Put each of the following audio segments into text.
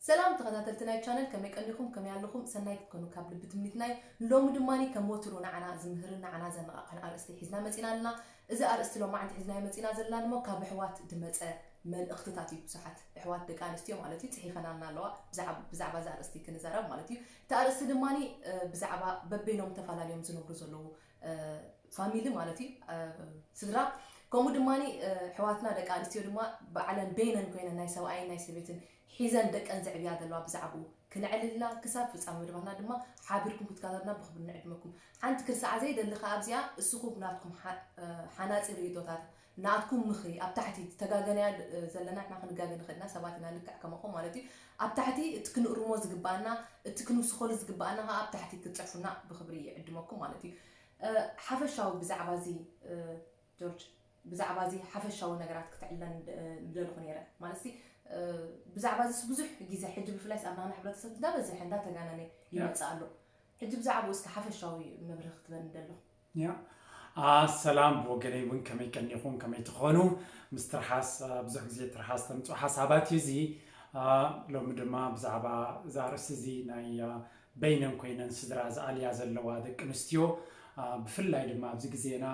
ሰላም ተኸታተልቲ ናይ ቻነል፣ ከመይ ቀኒኹም? ከመይ ኣለኹም? ሰናይ ክትኮኑ ካብ ልቢ ትምኒትና እዩ። ሎሚ ድማ ከም ወትሩ ንዓና ዝምህርን ንዓና ዘነቓቕሕን ኣርእስቲ ሒዝና መፂና ኣለና። እዚ ኣርእስቲ ሎማዓንቲ ሒዝናዮ መፂና ዘለና ድማ ካብ ኣሕዋት ዝመፀ መልእኽትታት እዩ። ብዙሓት ኣሕዋት ደቂ ኣንስትዮ ማለት እዩ ፅሒፈናልና ኣለዋ፣ ብዛዕባ እዚ ኣርእስቲ ክንዛረብ ማለት እዩ። እቲ ኣርእስቲ ድማ ብዛዕባ በበይኖም ተፈላለዮም ዝነብሩ ዘለዉ ፋሚሊ ማለት እዩ፣ ስድራ። ከምኡ ድማ ኣሕዋትና ደቂ ኣንስትዮ ድማ ባዕለን በይነን ኮይነን ናይ ሰብኣይን ናይ ሰበይትን ሒዘን ደቀን ዘዕብያ ዘለዋ ብዛዕባኡ ክነዕልል ኢና። ክሳብ ፍጻመ መደባትና ድማ ሓቢርኩም ክትከታተሉና ብኽብሪ ንዕድመኩም። ሓንቲ ክርሳዓ ዘይደሊ ከኣ ኣብዚኣ እስኹም ናትኩም ሓ- ሓናጺ ርእይቶታት፣ ናትኩም ምኽሪ ኣብ ታሕቲ፣ ተጋገናያ ዘለና ንሕና ክንጋገ ንኽእል ኢና፣ ሰባት ኢና ልክዕ ከማኹም ማለት እዩ። ኣብ ታሕቲ እቲ ክንእርሞ ዝግባኣና፣ እቲ ክንውስኸሉ ዝግባኣና ከኣ ኣብ ታሕቲ ክትጽሕፉና ብኽብሪ ይዕድመኩም ማለት እዩ። ሓፈሻዊ ብዛዕባ እዚ ጆርጅ፣ ብዛዕባ እዚ ሓፈሻዊ ነገራት ክትዕለን ምደለኹ ነይረ። ማለት ብዛዕባ እዚስ ብዙሕ ግዜ ሕጂ ብፍላይ ኣብ ናና ሕብረተሰብ እንዳበዝሐ እንዳተጋነነ ይመጽእ ኣሎ። ሕጂ ብዛዕባኡ እስከ ሓፈሻዊ መብርሂ ክትበኒ ምደለኹ። ያ ሰላም ብወገነይ እውን ከመይ ቀኒኹም ከመይ ትኾኑ? ምስ ትርሓስ ብዙሕ ግዜ ትርሓስ ተምፅኦ ሓሳባት እዩ እዚ። ሎሚ ድማ ብዛዕባ እዛ ኣርእስቲ እዚ ናይ በይነን ኮይነን ስድራ ዝኣልያ ዘለዋ ደቂ ኣንስትዮ፣ ብፍላይ ድማ ኣብዚ ግዜና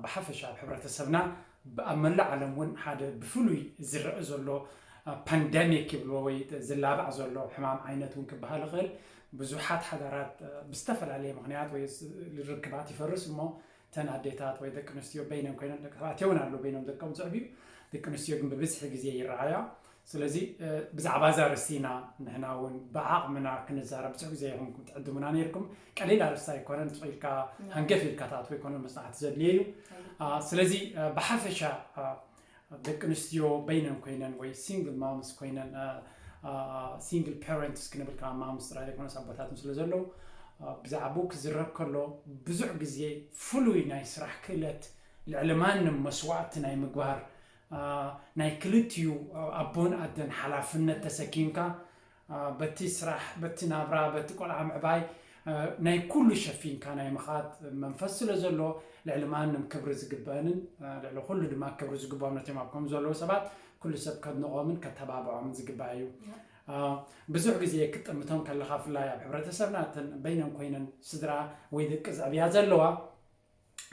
ብሓፈሻ ኣብ ሕብረተሰብና ኣብ መላእ ዓለም እውን ሓደ ብፍሉይ ዝረአ ዘሎ ፓንደሚክ ይብልዎ ወይ ዝላባዕ ዘሎ ሕማም ዓይነት እውን ክበሃል ይኽእል። ብዙሓት ሓዳራት ብዝተፈላለየ ምኽንያት ወይ ርክባት ይፈርስ እሞ እተን ኣዴታት ወይ ደቂ ኣንስትዮ በይነን ኮይነን፣ ደቂ ተባዕትዮ እውን ኣለዉ በይኖም ደቆም ዘዕብዩ፣ ደቂ ኣንስትዮ ግን ብብዝሒ ግዜ ይረኣያ። ስለዚ ብዛዕባ እዛ ኣርእስቲ ኢና ንሕና እውን ብዓቕምና ክንዛረብ ብዙሕ ግዜ ኢኹም ትዕድሙና ነይርኩም። ቀሊል ኣርእስቲ ኣይኮነን፣ ስቕ ኢልካ ሃንገፍ ኢልካ ትኣትዎ ኣይኮነን፣ መጽናዕቲ ዘድልዮ እዩ። ስለዚ ብሓፈሻ ደቂ ኣንስትዮ በይነን ኮይነን ወይ ሲንግል ማምስ ኮይነን፣ ሲንግል ፓረንትስ ክንብል ከኣ ማምስ ጥራይ ዘይኮነስ ኣቦታትን ስለ ዘለዉ፣ ብዛዕባኡ ክዝረብ ከሎ ብዙሕ ግዜ ፍሉይ ናይ ስራሕ ክእለት፣ ልዕሊ ማንም መስዋእቲ ናይ ምግባር፣ ናይ ክልቲኡ ኣቦን ኣደን ሓላፍነት ተሰኪምካ በቲ ስራሕ፣ በቲ ናብራ፣ በቲ ቆልዓ ምዕባይ ናይ ኩሉ ሸፊንካ ናይ ምኻድ መንፈስ ስለ ዘሎ፣ ልዕሊ ማንም ክብሪ ዝግበእንን ልዕሊ ኩሉ ድማ ክብሪ ዝግበኦም ነቶም ኣብ ከምኡ ዘለዉ ሰባት ኩሉ ሰብ ከድንቖምን ከተባብዖምን ዝግባእ እዩ። ብዙሕ ግዜ ክትጥምቶም ከለኻ፣ ብፍላይ ኣብ ሕብረተሰብና እተን በይነን ኮይነን ስድራ ወይ ደቂ ዘዕብያ ዘለዋ፣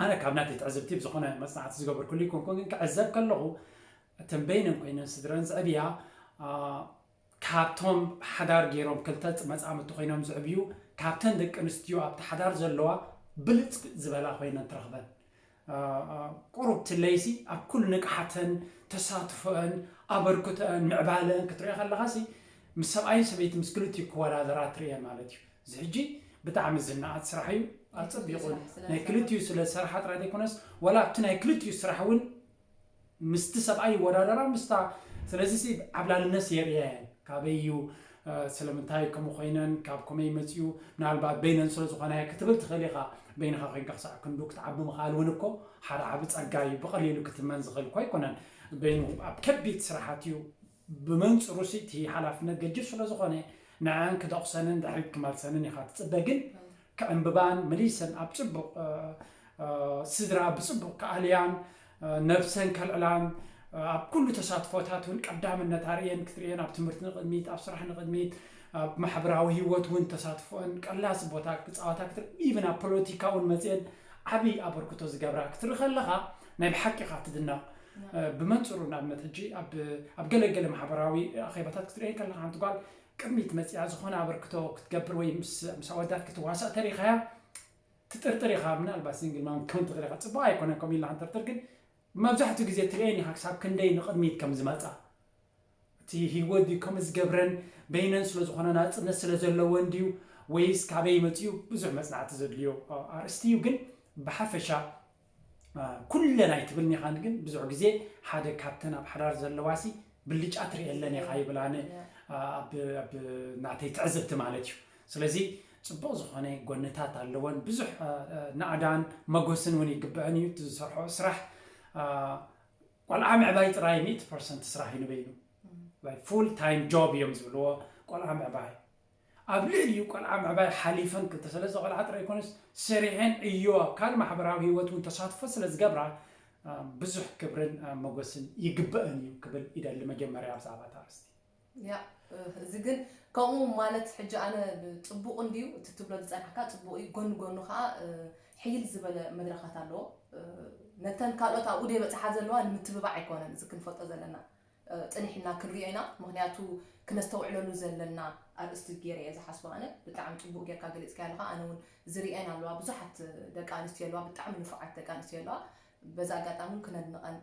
ኣነ ካብ ናተይ ትዕዝብቲ ብዝኾነ መጽናዕቲ ዝገበርኩሉ ኣይኮንኩን፣ ግን ክዕዘብ ከለኹ እተን በይነን ኮይነን ስድረን ዘዕብያ፣ ካብቶም ሓዳር ገይሮም ክልተ መጻምድቲ ኮይኖም ዘዕብዩ፣ ካብተን ደቂ ኣንስትዮ ኣብቲ ሓዳር ዘለዋ ብልጽ ዝበላ ኮይነን ትረኽበን። ቁሩብ ትለይሲ ኣብ ኩሉ ንቕሓተን፣ ተሳትፎአን፣ ኣበርክቶአን፣ ምዕባለአን ክትሪኦ ከለኻሲ ምስ ሰብኣይን ሰበይቲ ምስ ክልቲኡ ክወዳደራ ትርእየን ማለት እዩ። እዚ ሕጂ ብጣዕሚ ዝነኣድ ስራሕ እዩ። ኣጸቢቑ ናይ ክልቲኡ ስለ ዝሰርሓ ጥራይ ዘይኮነስ፣ ዋላ ኣብቲ ናይ ክልቲኡ ስራሕ እውን ምስቲ ሰብኣይ ይወዳደራ ምስታ። ስለዚ ዓብላልነት የርእያ እየን። ካበይ እዩ፣ ስለምንታይ ከምኡ ኮይነን፣ ካብ ከመይ መፅኡ፣ ምናልባት በይነን ስለ ዝኾና ክትብል ትኽእል ኢኻ። በይንኻ ኮይንካ ክሳዕ ክንዱ ክትዓቢ ምኽኣል እውን እኮ ሓደ ዓቢ ጸጋ እዩ። ብቐሊሉ ክትመን ዝኽእል እኮ ኣይኮነን። በይኑ ኣብ ከቢድ ስራሓት እዩ። ብመንፅሩ እቲ ሓላፍነት ገጅፍ ስለ ዝኾነ ንዐን ክደቑሰንን ድሕሪት ክመልሰንን ኢኻ ትፅበ። ግን ከዕንብባን መሊሰን ኣብ ፅቡቕ ስድራ ብፅቡቕ ክኣልያን ነብሰን ከልዕላን ኣብ ኩሉ ተሳትፎታት እውን ቀዳምነት ኣርእየን ክትርእየን ኣብ ትምህርቲ ንቕድሚት ኣብ ስራሕ ንቕድሚት ኣብ ማሕበራዊ ህይወት እውን ተሳትፎአን ቀላሲ ቦታ ክፃወታ ክትርኢ ኢቭን ኣብ ፖለቲካ እውን መፅአን ዓብዪ ኣበርክቶ ዝገብራ ክትርኢ ከለኻ ናይ ብሓቂ ኢኻ ትድነቕ። ብመንፅሩ ንኣብነት ሕጂ ኣብ ገለገለ ማሕበራዊ ኣኼባታት ክትርእየን ከለኻ ሓንቲ ጓል ቅድሚት መፅያ ዝኾነ ኣበርክቶ ክትገብር ወይ ምስ ኣወዳት ክትዋሳእ ተሪኻያ ትጥርጥር ኢኻ። ምናልባት ሲንግል ማም ክትከውን ትኽእል ኢኻ። ፅቡቕ ኣይኮነን ከምኡ ኢልካ ክንጥርጥር፣ ግን መብዛሕትኡ ግዜ ትርእየን ኢኻ ክሳብ ክንደይ ንቕድሚት ከም ዝመፃ። እቲ ህይወት ድዩ ከም ዝገብረን በይነን ስለ ዝኾነ ናፅነት ስለ ዘለወን ድዩ ወይስ ካበይ መፅኡ ብዙሕ መፅናዕቲ ዘድልዮ ኣርእስቲ እዩ። ግን ብሓፈሻ ኩለን ኣይትብልን ኢኻን፣ ግን ብዙሕ ግዜ ሓደ ካብተን ኣብ ሓዳር ዘለዋሲ ብልጫ ትርእየለን ኢኻ ይብል። ኣነ ኣብ ናተይ ትዕዝብቲ ማለት እዩ። ስለዚ ፅቡቕ ዝኾነ ጎንታት ኣለወን። ብዙሕ ናእዳን መጎስን እውን ይግበአን እዩ። እቲ ዝሰርሖ ስራሕ ቆልዓ ምዕባይ ጥራይ ሚእቲ ፐርሰንት ስራሕ እዩ ንበይኑ። ፉል ታይም ጆብ እዮም ዝብልዎ ቆልዓ ምዕባይ። ኣብ ልዕሊኡ ቆልዓ ምዕባይ ሓሊፈን ክልተ ሰለስተ ቆልዓ ጥራይ ይኮነስ ሰሪሐን ዕዮ ኣብ ካልእ ማሕበራዊ ህይወት እውን ተሳትፎ ስለ ዝገብራ ብዙሕ ክብርን መጎስን ይግበአን እዩ ክብል ይደሊ። መጀመርያ ብዛዕባ እታ ኣርእስቲ ያ እዚ ግን ከምኡ ማለት ሕጂ ኣነ ጽቡቕ እንድዩ እቲ ትብሎ ዝጸናሕካ ጽቡቕ እዩ። ጎኒ ጎኑ ከዓ ሕይል ዝበለ መድረኻት ኣለዎ። ነተን ካልኦት ኣብኡ ደይ በጽሓ ዘለዋ ንምትብባዕ ኣይኮነን እዚ ክንፈልጦ ዘለና። ጽኒሕና ክንሪኦ ኢና። ምክንያቱ ክነስተውዕለሉ ዘለና ኣርእስቲ ገይረ እየ ዝሓስቦ ኣነ። ብጣዕሚ ጽቡቕ ጌርካ ገሊጽካዮ ኣለኻ። ኣነ እውን ዝርእየን ኣለዋ ብዙሓት ደቂ ኣንስትዮ ኣለዋ፣ ብጣዕሚ ንፉዓት ደቂ ኣንስትዮ ኣለዋ። በዚ ኣጋጣሚ እውን ክነድንቐን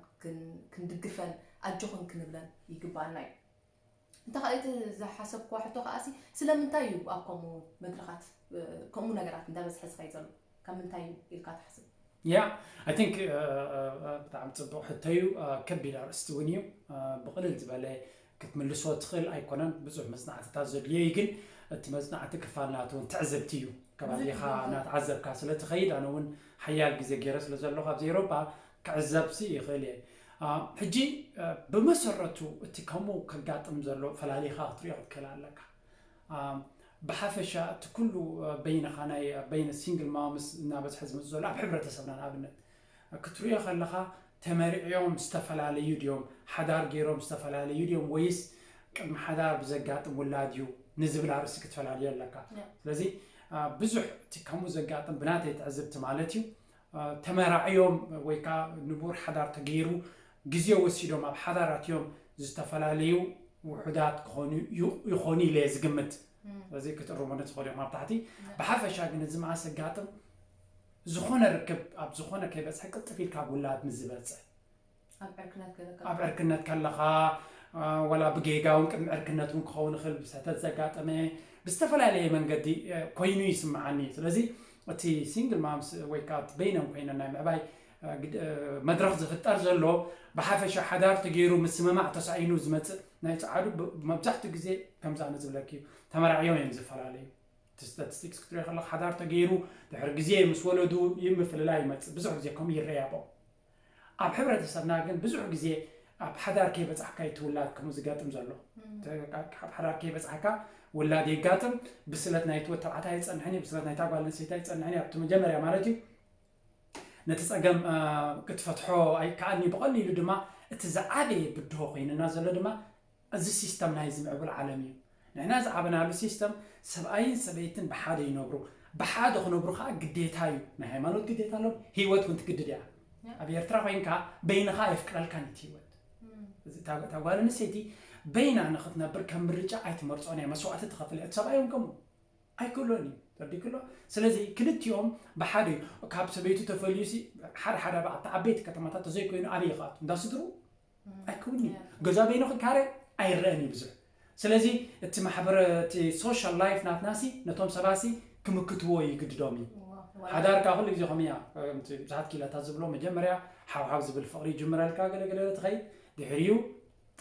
ክንድግፈን ኣጆኽን ክንብለን ይግባኣና እዩ። እንተ ካልእ እቲ ዝሓሰብክዋ ሕቶ ከኣሲ ስለምንታይ እዩ ኣብ ከምኡ መድረኻት ከምኡ ነገራት እንዳበዝሐ ዝኸይድ ዘሎ? ካብ ምንታይ እዩ ኢልካ ትሓስብ? Yeah, I think ብጣዕሚ ፅቡቅ ሕቶ እዩ። ከቢድ ኣርእስቲ እውን እዩ። ብቅልል ዝበለ ክትምልሶ ትኽእል ኣይኮነን። ብዙሕ መፅናዕትታት ዘድልዮ እዩ፣ ግን እቲ መፅናዕቲ ክፋል ናቱ እውን ትዕዝብቲ እዩ። ከባቢኻ እናተዓዘብካ ስለ ትኸይድ፣ ኣነ እውን ሓያል ግዜ ገይረ ስለ ዘለኹ ኣብዚ ኤውሮጳ ክዕዘብሲ ይኽእል እየ። ሕጂ ብመሰረቱ እቲ ከምኡ ከጋጥም ዘሎ ፈላሊኻ ክትሪኦ ክትክእል ኣለካ። ብሓፈሻ እቲ ኩሉ በይንኻ ናይ በይነ ሲንግል ማምስ እናበዝሐ ዝመፅእ ዘሎ ኣብ ሕብረተሰብና ንኣብነት ክትሪኦ ከለኻ ተመርዕዮም ዝተፈላለዩ ድዮም፣ ሓዳር ገይሮም ዝተፈላለዩ ድዮም፣ ወይስ ቅድሚ ሓዳር ብዘጋጥም ውላድ እዩ ንዝብል ኣርእስቲ ክትፈላልዮ ኣለካ። ስለዚ ብዙሕ እቲ ከምኡ ዘጋጥም ብናተይ ትዕዝብቲ ማለት እዩ ተመራዕዮም ወይ ከዓ ንቡር ሓዳር ተገይሩ ግዜ ወሲዶም ኣብ ሓዳር ኣትዮም ዝተፈላለዩ ውሑዳት ክኾኑ ይኾኑ ኢለ ዝግምት። ስለዚ ክትእርሙኒ ትኽእሉ ኢኹም ኣብ ታሕቲ። ብሓፈሻ ግን እዚ መዓስ ዘጋጥም ዝኾነ ርክብ ኣብ ዝኾነ ከይበፅሐ ቅልጥፍ ኢልካ ውላድ ንዝበፅሕ ኣብ ዕርክነት ገለካ ኣብ ዕርክነት ከለኻ ወላ ብጌጋ እውን ቅድሚ ዕርክነት እውን ክኸውን ይኽእል ብሰተት ዘጋጠመ ብዝተፈላለየ መንገዲ ኮይኑ ይስምዓኒ። ስለዚ እቲ ሲንግል ማምስ ወይ ከዓ በይነን ኮይነን ናይ ምዕባይ መድረኽ ዝፍጠር ዘሎ ብሓፈሻ ሓዳር ተገይሩ ምስምማዕ ተሳኢኑ ዝመፅእ ናይ ፀዓዱ መብዛሕትኡ ግዜ ከምዚ ኣነ ዝብለኪ እዩ ተመራዕዮም እዮም ዝፈላለዩ። እቲ ስታቲስቲክስ ክትሪኦ ከለካ ሓዳር ተገይሩ ድሕሪ ግዜ ምስ ወለዱ ምፍልላይ ይመፅእ። ብዙሕ ግዜ ከምኡ ይረኣይ ኣብኦም። ኣብ ሕብረተሰብና ግን ብዙሕ ግዜ ኣብ ሓዳር ከይበፃሕካ እዩ እቲ ውላድ ከምኡ ዝገጥም ዘሎ። ኣብ ሓዳር ከይበፃሕካ ውላድ የጋጥም። ብስለት ናይቲ ወዲ ተባዕታይ ኣይፀንሕን እዩ፣ ብስለት ናይታ ጓል ኣንስተይቲ ኣይፀንሕን እዩ ኣብቲ መጀመርያ ማለት እዩ። ነቲ ፀገም ክትፈትሖ ኣይከኣልኒ። ብቐሊሉ ድማ እቲ ዝዓበየ ብድሆ ኮይንና ዘሎ ድማ እዚ ሲስተም ናይ ዝምዕብል ዓለም እዩ። ንሕና ዝዓበናሉ ሲስተም ሰብኣይን ሰበይትን ብሓደ ይነብሩ። ብሓደ ክነብሩ ከዓ ግዴታ እዩ። ናይ ሃይማኖት ግዴታ ኣለዎም። ህይወት እውን ትግድድ እያ። ኣብ ኤርትራ ኮይንካ በይንኻ ኣየፍቅረልካን እቲ ህይወት። እታ ጓል ኣንስተይቲ በይና ንክትነብር ከም ምርጫ ኣይትመርፆን እያ። መስዋእቲ ትኸፍል እያ። እቲ ሰብኣይ እውን ከምኡ ኣይክእሎን እዩ። ተረዲእክሎ? ስለዚ ክልቲኦም ብሓደ እዩ። ካብ ሰበይቱ ተፈልዩ ሲ ሓደ ሓደ ኣብቲ ዓበይቲ ከተማታት ተዘይኮይኑ ኣበይ ይኸኣቱ? እንዳ ስድሩ ኣይከውን እዩ። ገዛ በይኑ ክካረ ኣይረአን እዩ ብዙሕ። ስለዚ እቲ ማሕበረ እቲ ሶሻል ላይፍ ናትና ሲ ነቶም ሰባ ሲ ክምክትዎ ይግድዶም እዩ። ሓዳር ከዓ ኩሉ ግዜ ከምኡ እያ። ብዙሓት ኪላታት ዝብሎ መጀመርያ ሓውሓው ዝብል ፍቕሪ ይጅምረልካ ገለገለ ትኸይድ ድሕሪኡ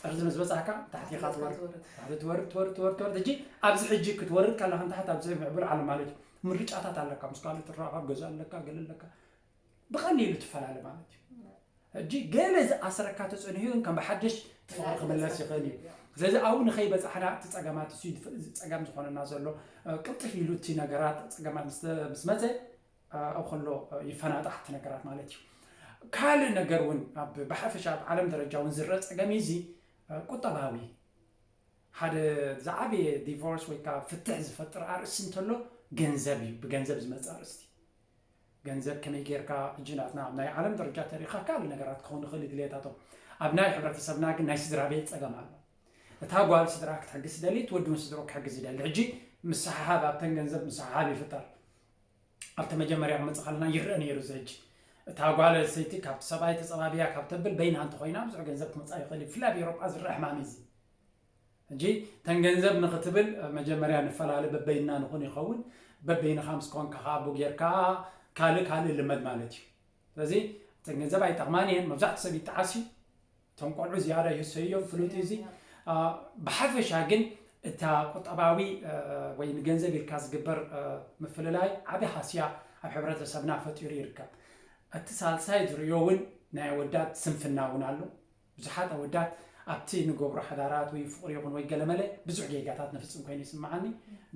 ጠርዚ ምስ በፃሕካ ታሕቲኻ ትወርድ ታሕቲ ትወርድ ትወርድ ትወርድ ትወርድ። ሕጂ ኣብዚ ሕጂ ክትወርድ ከለኻ ንታሕቲ ኣብዚ ምዕቡል ዓለም ማለት እዩ ምርጫታት ኣለካ። ምስ ካልእ ትራኸብ ገዛ ኣለካ ገለ ኣለካ ብቐሊሉ ትፈላለ ማለት እዩ። ሕጂ ገለ ዝኣስረካ ተፀንሑ ግን ከም ብሓድሽ ትፍቕሪ ክምለስ ይኽእል እዩ። ስለዚ ኣብኡ ንኸይበፃሕና እቲ ፀገማት እሱ ፀገም ዝኾነና ዘሎ ቅልጥፍ ኢሉ እቲ ነገራት ፀገማት ምስ መፀ ኣብኡ ከሎ ይፈናጣሕ እቲ ነገራት ማለት እዩ። ካልእ ነገር እውን ኣብ ብሓፈሻ ኣብ ዓለም ደረጃ እውን ዝረአ ፀገም እዩ እዚ ቁጠባዊ ሓደ ዝዓበየ ዲቮርስ ወይ ከዓ ፍትሕ ዝፈጥር ኣርእስቲ እንተሎ ገንዘብ እዩ። ብገንዘብ ዝመፅእ ኣርእስቲ ገንዘብ ከመይ ጌርካ ሕጂ ናትና ኣብ ናይ ዓለም ደረጃ ተሪኻ ካልእ ነገራት ክኸውን ይኽእል እዩ ድልየታቶም። ኣብ ናይ ሕብረተሰብና ግን ናይ ስድራ ቤት ፀገም ኣሎ። እታ ጓል ስድራ ክትሕግዝ ትደሊ፣ እቲ ወዲ እውን ስድሮ ክሕግዝ ይደሊ። ሕጂ ምስሕሓብ ኣብተን ገንዘብ ምስሕሓብ ይፍጠር። ኣብቲ መጀመርያ ክመፅእ ከለና ይረአ ነይሩ እዚ ሕጂ እታ ጓል ኣንስተይቲ ካብቲ ሰብኣይ ተፀባቢያ ካብ ተብል በይና እንተኮይና ብዙሕ ገንዘብ ክመፃ ይኽእል እዩ። ብፍላይ ኣብ ኤውሮጳ ዝረአ ሕማም እዩ እዚ። ሕጂ ተን ገንዘብ ንክትብል መጀመርያ ንፈላለ በበይንና ንኹን ይኸውን። በበይንኻ ምስ ኮንካ ከዓ ኣቦ ጌርካ ካልእ ካልእ ልመድ ማለት እዩ። ስለዚ ተን ገንዘብ ኣይጠቕማን እየን። መብዛሕትኡ ሰብ ይጠዓስ እዩ። እቶም ቆልዑ ዝያዳ ይህሰዩ እዮም። ፍሉጥ እዩ እዚ። ብሓፈሻ ግን እታ ቁጠባዊ ወይ ንገንዘብ ኢልካ ዝግበር ምፍልላይ ዓቢ ሃስያ ኣብ ሕብረተሰብና ፈጢሩ ይርከብ። እቲ ሳልሳይ ዝርእዮ እውን ናይ ኣወዳት ስንፍና እውን ኣሎ። ብዙሓት ኣወዳት ኣብቲ ንገብሮ ሓዳራት ወይ ፍቕሪ ይኹን ወይ ገለመለ ብዙሕ ጌጋታት ንፍጽም ኮይኑ ይስምዓኒ።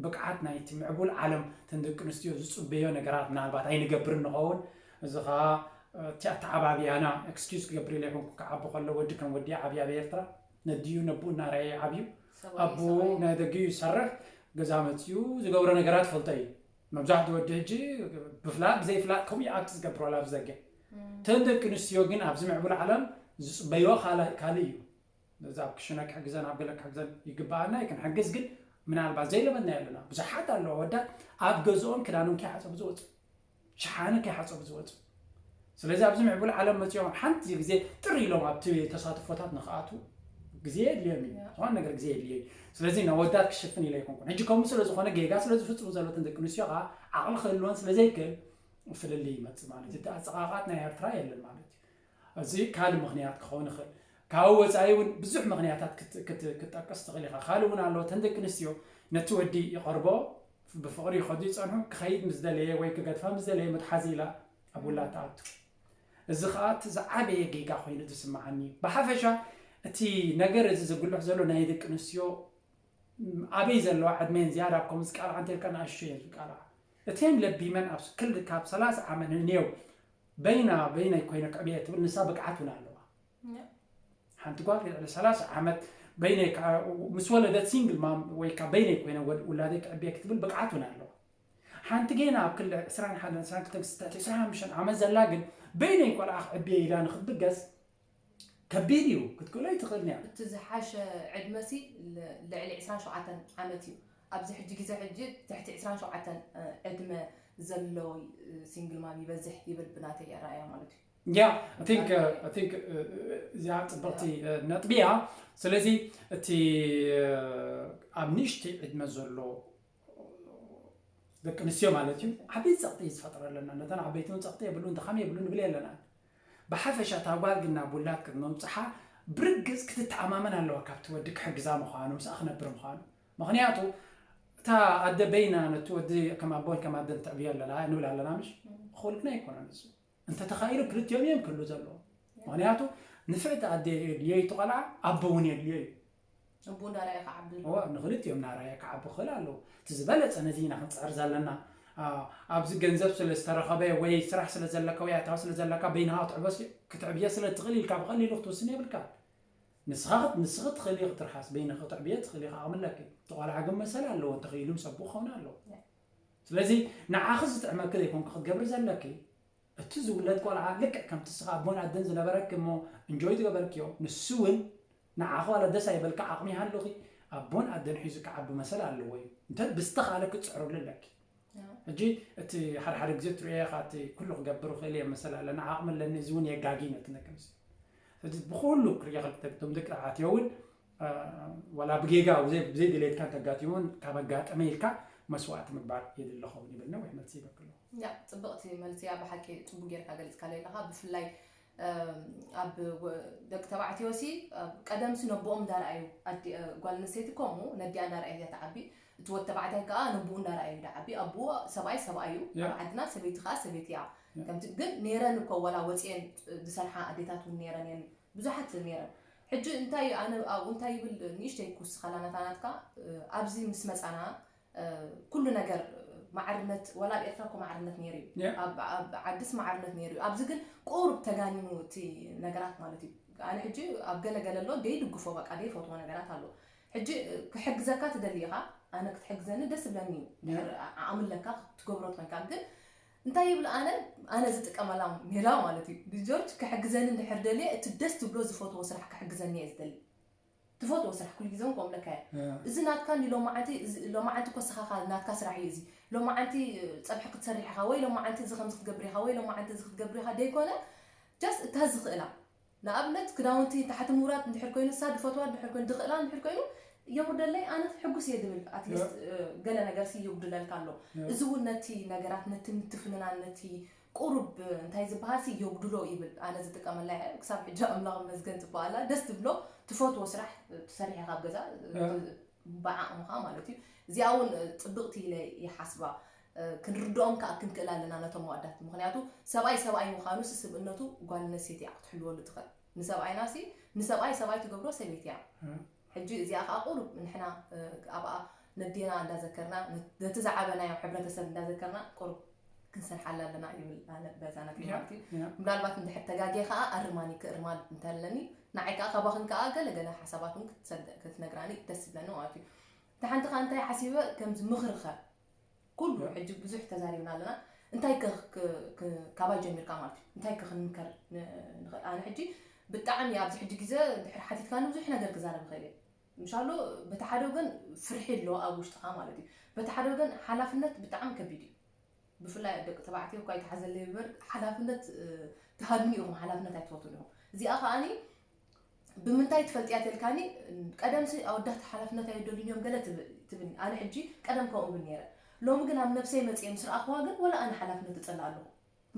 ብቕዓት ናይቲ ምዕቡል ዓለም እተን ደቂ ኣንስትዮ ዝጽበዮ ነገራት ምናልባት ኣይንገብርን ንኸውን። እዚ ኸኣ እቲ ኣተዓባብያና ኤክስኪዩዝ ክገብር ኢለ ይኹን ክዓቢ ከሎ ወዲ ከም ወዲ ዓብዩ ኣብ ኤርትራ ነዲኡ ነብኡ እናረኣየ ዓብዩ ኣቦ ናይ ደጊ ይሰርሕ፣ ገዛ መፅኡ ዝገብሮ ነገራት ፈልጦ እዩ። መብዛሕትኡ ወዲ ሕጂ ብፍላጥ ብዘይፍላጥ ከምኡ ኣክት ዝገብር ዋላ ብዘገ። እተን ደቂ ኣንስትዮ ግን ኣብዚ ምዕቡል ዓለም ዝፅበይዎ ካልእ እዩ። ነዚ ኣብ ክሽነ ክሕግዘን ኣብ ገለ ክሕግዘን ይግብኣና እዩ፣ ክንሕግዝ ግን ምናልባት ዘይለመድናዮ ኣለና። ብዙሓት ኣለዋ ወዳት ኣብ ገዝኦም ክዳኖም ከይሓፀቡ ዝወፁ፣ ሸሓነ ከይሓፀቡ ዝወፁ። ስለዚ ኣብዚ ምዕቡል ዓለም መፂኦም ሓንቲ ግዜ ጥር ኢሎም ኣብቲ ተሳትፎታት ንክኣትዉ ግዜ የድልዮም እዩ። ዝኾነ ነገር ግዜ የድልዮ እዩ። ስለዚ ንወዳት ክሽፍን ኢለ ኣይኮንኩን። ሕጂ ከምኡ ስለ ዝኾነ ጌጋ ስለ ዝፍፅሙ ዘለትን ደቂ ኣንስትዮ ከዓ ዓቕሊ ክህልወን ስለ ዘይክእል ፍልልይ ይመፅእ ማለት እዩ። እቲ ኣፀቓቓት ናይ ኤርትራ የለን ማለት እዩ። እዚ ካልእ ምኽንያት ክኸውን ይኽእል። ካብኡ ወፃኢ እውን ብዙሕ ምኽንያታት ክት- ክት- ክትጠቅስ ትኽእል ኢኻ። ካልእ እውን ኣለዎ። እተን ደቂ ኣንስትዮ ነቲ ወዲ ይቐርቦ፣ ብፍቕሪ ይኸዱ ይፀንሑ፣ ክኸይድ ምስ ደለየ ወይ ክገድፋ ምስ ደለየ መትሓዚ ኢላ ኣብ ውላድ ትኣቱ። እዚ ከዓ እቲ ዝዓበየ ጌጋ ኮይኑ ዝስምዓኒ እዩ። ብሓፈሻ እቲ ነገር እዚ ዝጉልሕ ዘሎ ናይ ደቂ ኣንስትዮ ኣበይ ዘለዋ ዕድመን ዝያዳ ኣብ ከምዚ ዝቃልዓ እንተልካ ንኣሽቱ እየን ዝቃልዓ። እተን ለቢመን ኣብ ክል ካብ ሰላሳ ዓመት ንኔው በይና በይነይ ኮይነ ክዕብየ ትብል ንሳ ብቅዓት እውን ኣለዋ። ሓንቲ ጓል ልዕሊ ሰላሳ ዓመት በይነይ ምስ ወለደት ሲንግል ማም ወይ ከዓ በይነይ ኮይነ ውላደይ ክዕብየ ክትብል ብቅዓት እውን ኣለዋ። ሓንቲ ጌና ኣብ ክሊ ዕስራን ሓደን ዕስራን ክልተን ክስተ ዕስራን ሓሙሽተን ዓመት ዘላ ግን በይነይ ቆልዓ ክዕብየ ኢላ ንክትብገስ ከቢድ እዩ። ክትክእሎ ኣይትኽእልን እያ። እቲ ዝሓሸ ዕድመ ሲ ልዕሊ ዕስራን ሸውዓተን ዓመት እዩ። ኣብዚ ሕጂ ግዜ ሕጂ ትሕቲ ዕስራን ሸውዓተን ዕድመ ዘሎ ሲንግል ማም ይበዝሕ ይብል ብናተይ ኣረኣእያ ማለት እዩ። Yeah, I think I think እዚኣ ፅብቕቲ ነጥቢ እያ። ስለዚ እቲ ኣብ ንእሽተይ ዕድመ ዘሎ ደቂ ኣንስትዮ ማለት እዩ ዓበይቲ ፀቕጢ እዩ ዝፈጥረለና። ነተን ዓበይቲ እውን ፀቕጢ የብሉን ድኻም የብሉን ንብል የለና። ብሓፈሻ እታ ጓል ግን ናብ ውላድ ቅድሚ ምብፅሓ ብርግፅ ክትተኣማመን ኣለዋ ካብቲ ወዲ ክሕግዛ ምዃኑ ምስኣ ክነብር ምዃኑ። ምኽንያቱ እታ ኣደ በይና ነቲ ወዲ ከም ኣቦን ከም ኣደን ትዕብዮ ኣለና ንብል ኣለና ምሽ? ክኹልክና ኣይኮነን እሱ። እንተተኻኢሉ ክልቲኦም እዮም ክህሉ ዘለዎ። ምኽንያቱ ንፍዕቲ ኣደ የድልዮ እዩ እቲ ቆልዓ፣ ኣቦ እውን የድልዮ እዩ። ኣቦ እንዳረኣየ ክዓቢ እዋ ንክልቲኦም እናረኣየ ክዓቢ ክኽእል ኣለዎ። እቲ ዝበለፀ ነዚ ኢና ክንፅዕር ዘለና። ኣብዚ ገንዘብ ስለ ዝተረኸበ ወይ ስራሕ ስለ ዘለካ ወይ ኣታዊ ስለ ዘለካ በይንኻ ክትዕበስ ክትዕብየ ስለ ትኽእል ኢልካ ብቐሊሉ ክትውስን የብልካ። ንስኻ ንስኺ ትኽእሊ ክትርሓስ በይንኺ ክትዕብየ ትኽእሊ ዓቕሚ ኣለኪ። እቲ ቆልዓ ግን መሰል ኣለዎ፣ እንተኽኢሉ ምስ ኣቦ ክኸውን ኣለዎ። ስለዚ ንዓኺ ዝጥዕመኪ ዘይኮንኪ ክትገብሪ ዘለኪ እቲ ዝውለድ ቆልዓ ልክዕ ከምቲ ንስኻ ኣቦን ኣደን ዝነበረኪ እሞ እንጆይ ዝገበርክዮ ንሱ እውን ንዓኺ ዋላ ደስ ኣይበልካ ዓቕሚ ይሃሉኺ ኣቦን ኣደን ሒዙ ክዓቢ መሰል ኣለዎ እዩ። እንተ ብዝተኻእለ ክትፅዕርሉ ኣለኪ። ሕጂ እቲ ሓደ ሓደ ግዜ ትርእዮ ኢኻ እቲ ኩሉ ክገብር ይኽእል እየ መሰል ኣለና ዓቕሚ ኣለኒ እዚ እውን የጋጊ ነቲ ነቅምሲ። ስለዚ ብኩሉ ክርእዮ ከለኩ እቶም ደቂ ተባዕትዮ እውን ዋላ ብጌጋ ብዘይ ብዘይ ድሌትካ እንተጋጢሙ እውን ካብ ኣጋጠመ ኢልካ መስዋእቲ ምግባር የድሊ ኸውን ይብል ነዊሕ መልሲ ይበክሎ። ያ ጽብቕቲ መልሲ እያ ብሓቂ ጽቡቅ ጌርካ ገሊጽካለይ ኣለኻ ብፍላይ ኣብ ደቂ ተባዕትዮ ሲ ቀደም ሲ ነቦኦም እንዳረኣዩ ጓል ኣንስተይቲ ከምኡ ነዲኣ እንዳረኣየ እያ ትዓቢ እቲ ወዲ ተባዕታይ ከኣ ነቦኡ እንዳረኣዩ ይዓቢ ኣቦኡ ሰብኣይ ሰብኣይ እዩ ኣብ ዓድና ሰበይቲ ከኣ ሰበይቲ እያ ከምቲ ግን ኔረን እኮ ወላ ወፅየን ዝሰርሓ ኣዴታት እውን ኔረን እየን ብዙሓት ኔረን ሕጂ እንታይ ኣነ ኣብኡ እንታይ ይብል ንእሽተይ ክውስኸላ ነታ ናትካ ኣብዚ ምስ መፃና ኩሉ ነገር ማዕርነት ወላ ኣብ ኤርትራ እኮ ማዕርነት ነይሩ እዩ ኣብ ዓድስ ማዕርነት ነይሩ እዩ ኣብዚ ግን ቁሩብ ተጋኒኑ እቲ ነገራት ማለት እዩ ኣነ ሕጂ ኣብ ገለ ገለ ኣሎ ደይ ድግፎ በቃ ደይ ፈትዎ ነገራት ኣሎ ሕጂ ክሕግዘካ ትደሊ ኢኻ ኣነ ክትሕግዘኒ ደስ ብለኒ እዩ ዓቕሚ ኣለካ ትገብሮ ትኾንካ ግን እንታይ ይብል ኣነ ኣነ ዝጥቀመላ ሜላ ማለት እዩ ብጆርጅ ክሕግዘኒ እንድሕር ደልየ እቲ ደስ ትብሎ ዝፈትዎ ስራሕ ክሕግዘኒ እየ ዝደሊ ትፈትዎ ስራሕ ኩሉ ግዜ እውን ከምለካ እያ እዚ ናትካ እንዲ ሎማዓንቲ ሎማዓንቲ ኮስኻኻ ናትካ ስራሕ እዩ እዚ ሎማዓንቲ ፀብሒ ክትሰርሕ ኢኻ ወይ ሎማዓንቲ እዚ ከምዚ ክትገብር ኢኻ ወይ ሎማዓንቲ እዚ ክትገብር ኢኻ ደይኮነ ጃስ እታ ዝኽእላ ንኣብነት ክዳውንቲ ታሕቲ ምውራድ እንድሕር ኮይኑ እሳ ድፈትዋ እንድሕር ኮይኑ ድኽእላ እንድሕር ኮይኑ የውርደለይ ኣነ ሕጉስ እየ ድብል ኣትሊስት ገለ ነገር ሲ ይጉድለልካ ኣሎ እዚ እውን ነቲ ነገራት ነቲ ምትፍንናን ነቲ ቁሩብ እንታይ ዝበሃል ሲ የጉድሎ ይብል ኣነ ዝጥቀመላ እየ ክሳብ ሕጂ ኣምላኽ መስገን ትበሃላ ደስ ትብሎ ትፈትዎ ስራሕ ትሰርሕ ኢኻ ኣብ ገዛ ብዓቕምኻ ማለት እዩ እዚኣ እውን ፅብቕቲ ኢለ ይሓስባ ክንርድኦም ከዓ ክንክእል ኣለና ነቶም ኣወዳት ምክንያቱ ሰብኣይ ሰብኣይ ምዃኑ ስስብእነቱ ጓል ኣነስተይቲ እያ ክትሕልወሉ ትኽእል ንሰብኣይና ሲ ንሰብኣይ ሰብኣይ ትገብሮ ሰበይቲ እያ ሕጂ እዚኣ ከዓ ቁሩብ ንሕና ኣብኣ ነዴና እንዳዘከርና ነቲ ዝዓበናዮ ሕብረተሰብ እንዳዘከርና ቁሩብ ክንሰርሓላ ኣለና ይብል ኣነ በዛ ነጥቢ ማለት እዩ ምናልባት እንድሕር ተጋጌ ከዓ ኣርማኒ ክእርማ እንተለኒ ንዓይ ከዓ ካባኽን ከዓ ገለ ገለ ሓሳባት እውን ክትሰድ- ክትነግራኒ ደስ ዝብለኒ ማለት እዩ። እታ ሓንቲ ከዓ እንታይ ሓሲበ ከምዚ ምኽርኸ ኩሉ ሕጂ ብዙሕ ተዛሪብና ኣለና። እንታይ ከ ክ- ክ- ካባይ ጀሚርካ ማለት እዩ እንታይ ከ ክንምከር ን- ንኽእል? ኣነ ሕጂ ብጣዕሚ ኣብዚ ሕጂ ግዜ ድሕሪ ሓቲትካኒ ብዙሕ ነገር ክዛረብ ይኽእል እየ። ምሻሎ በቲ ሓደ ወገን ፍርሒ ኣለዎ ኣብ ውሽጥኻ ማለት እዩ። በቲ ሓደ ወገን ሓላፍነት ብጣዕሚ ከቢድ እዩ። ብፍላይ ደቂ ተባዕትዮ እኳ ይተሓዘለይ እምበር ሓላፍነት ትሃድሙ ኢኹም፣ ሓላፍነት ኣይትፈቱን ኢኹም። እዚኣ ከዓኒ ብምንታይ ትፈልጥያ ተልካኒ፣ ቀደምሲ ኣወዳት ሓላፍነት ኣይደልዩን እዮም ገለ ትብል ኣነ ሕጂ ቀደም ከምኡ ብል ነይረ። ሎሚ ግን ኣብ ነብሰይ መፅየ ምስ ረኣኽዋ ግን ወላ ኣነ ሓላፍነት እፀልእ ኣለኹ።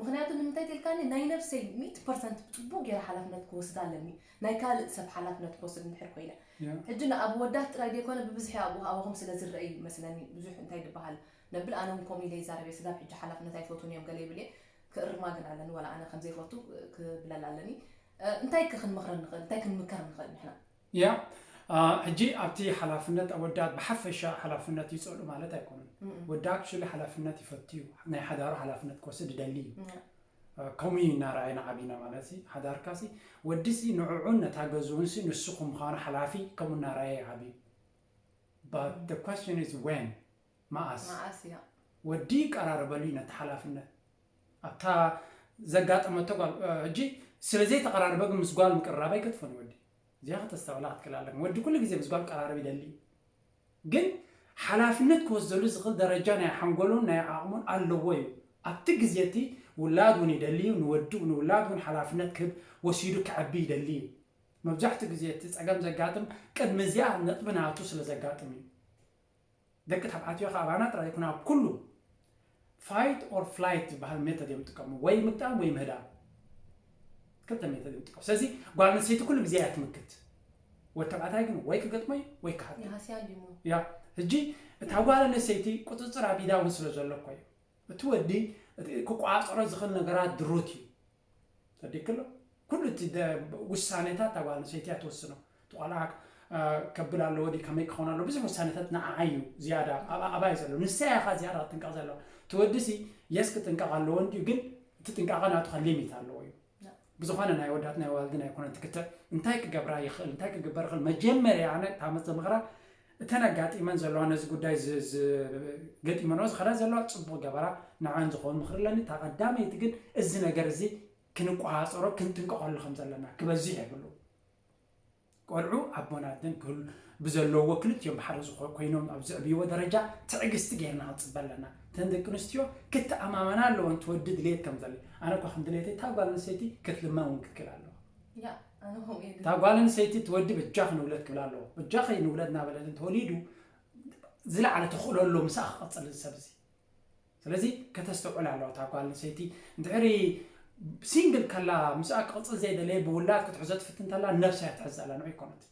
ምክንያቱ ንምንታይ ተልካኒ ናይ ነብሰይ ሚእቲ ፐርሰንት ብፅቡቅ ገይረ ሓላፍነት ክወስድ ኣለኒ። ናይ ካልእ ሰብ ሓላፍነት ክወስድ እንድሕር ኮይነ ሕጂ ንኣብ ወዳት ጥራይ ዘይኮነ ብብዝሒ ኣብኡ ኣባኹም ስለ ዝረአ ይመስለኒ ብዙሕ እንታይ ዝበሃል ነብል ኣነ እውን ከምኡ ኢለ ይዛረብ እየ ስጋብ ሕጂ ሓላፍነት ኣይፈቱን እዮም ገለ ይብል እየ። ክእርማ ግን ኣለኒ ዋላ ኣነ ከምዘይፈቱ ክብለል ኣለኒ። እንታይ ከ ክንመኽረ ንኽእል እንታይ ክንምከር ንኽእል ንሕና? ያ ሕጂ ኣብቲ ሓላፍነት ኣወዳት ብሓፈሻ ሓላፍነት ይፀልኡ ማለት ኣይኮኑን። ወዲ ኣክቹሊ ሓላፍነት ይፈቱ እዩ። ናይ ሓዳሩ ሓላፍነት ክወስድ ይደሊ እዩ። ከምኡ እዩ እናረኣየ ንዓቢና ማለት ሲ ሓዳርካ ሲ ወዲ ሲ ንዕዑን ነታ ገዝኡን ሲ ንሱ ከምዃኑ ሓላፊ ከምኡ እናረኣየ ይዓቢ እዩ። But the question is when? መኣስ? መኣስ እያ። ወዲ ይቀራረበሉ እዩ ነቲ ሓላፍነት ኣብታ ዘጋጠመቶ ጓል ሕጂ ስለ ዘይተቐራረበ ግን ምስ ጓል ምቅርራብ ኣይገድፎን ወዲ እዚኣ ከተስተውላ ክትክእል ኣለካ ወዲ ኩሉ ግዜ ምስ ጓል ቀራረብ ይደሊ እዩ ግን ሓላፍነት ክወስደሉ ዝኽእል ደረጃ ናይ ሓንጎሉን ናይ ዓቕሙን ኣለዎ እዩ ኣብቲ ግዜ እቲ ውላድ እውን ይደሊ እዩ ንወዲ ንውላድ እውን ሓላፍነት ክህብ ወሲዱ ክዕቢ ይደሊ እዩ መብዛሕትኡ ግዜ እቲ ፀገም ዘጋጥም ቅድሚ እዚኣ ነጥቢ ናቱ ስለ ዘጋጥም እዩ ደቂ ተባዕትዮ ከኣባና ጥራይ ይኩን ኣብ ኩሉ fight or flight ዝበሃል ሜተድ እዮም ጥቀሙ ወይ ምግጣም ወይ ምህዳም ክልተ ሜተድ እዮም ጥቀሙ ስለዚ ጓል ኣንስተይቲ ኩሉ ግዜ እያ ትምክት ወዲ ተባዕታይ ግን ወይ ክገጥሞ እዩ ወይ ክሃት ይሃስያ እንዲሞ ያ ሕጂ እታ ጓል ኣንስተይቲ ቁፅፅር ኣብ ኢዳ እውን ስለ ዘሎ እኮ እዩ እቲ ወዲ ክቋፀሮ ዝኽእል ነገራት ድሩት እዩ ተዲክሎ ኩሉ እቲ ውሳኔታት እታ ጓል ኣንስተይቲ እያ ትወስኖ እቲ ቆልዓ ከብል ኣለዎ ድዩ ከመይ ክኸውን ኣለዎ ብዙሕ ውሳኔታት ንዓዓ እዩ ዝያዳ ኣብኣ እዩ ዘሎ ንሳ እያ ካ ዝያዳ ክትጥንቀቕ ዘለዋ እቲ ወዲ ሲ የስ ክጥንቀቕ ኣለዎ እንድዩ ግን እቲ ጥንቃቐ ናቱ ከ ሊሚት ኣለዎ እዩ ብዝኾነ ናይ ወዳት ናይ ዋልድን ኣይኮነን ትክትዕ እንታይ ክገብራ ይኽእል እንታይ ክግበር ይኽእል መጀመርያ ኣነ እታ መዘምኽራ እተን ኣጋጢመን ዘለዋ ነዚ ጉዳይ ገጢመንኦ ዝኸዳ ዘለዋ ፅቡቕ ገበራ ንዓን ዝኸውን ምኽሪ ኣለኒ እታ ቀዳመይቲ ግን እዚ ነገር እዚ ክንቆፃፀሮ ክንጥንቀቐሉ ከም ዘለና ክበዝሕ የብሉ ቆልዑ ኣቦን ኣደን ክህሉ ብዘለዎ ክልቲኦም ብሓደ ዝኾ- ኮይኖም ኣብ ዘዕብይዎ ደረጃ ትዕግስቲ ጌርና ክንፅበ ኣለና እተን ደቂ ኣንስትዮ ክተኣማመና ኣለወን ትወዲ ድሌት ከም ዘለ ኣነ እኳ ከም ድሌተይ እታ ጓል ኣንስተይቲ ክትልመን እውን ክትክእል ኣለዋ ያ ኣነ ከምኡ እየ እታ ጓል ኣንስተይቲ ትወዲ በጃኺ ንውለድ ክብላ ኣለዎ በጃኺ ንውለድ እናበለት እንተወሊዱ ዝለዓለ ተኽእሎ ኣሎ ምሳኣ ክቐፅል እዚ ሰብ እዚ ስለዚ ከተስተውዕል ኣለዋ እታ ጓል ኣንስተይቲ እንድሕሪ ሲንግል ከላ ምስኣ ክቕፅል ዘይደለየ ብውላድ ክትሕዞ ትፍትን ተላ ነብሳ እያ ትሕዝ ኣላ ንዑ ይኮነት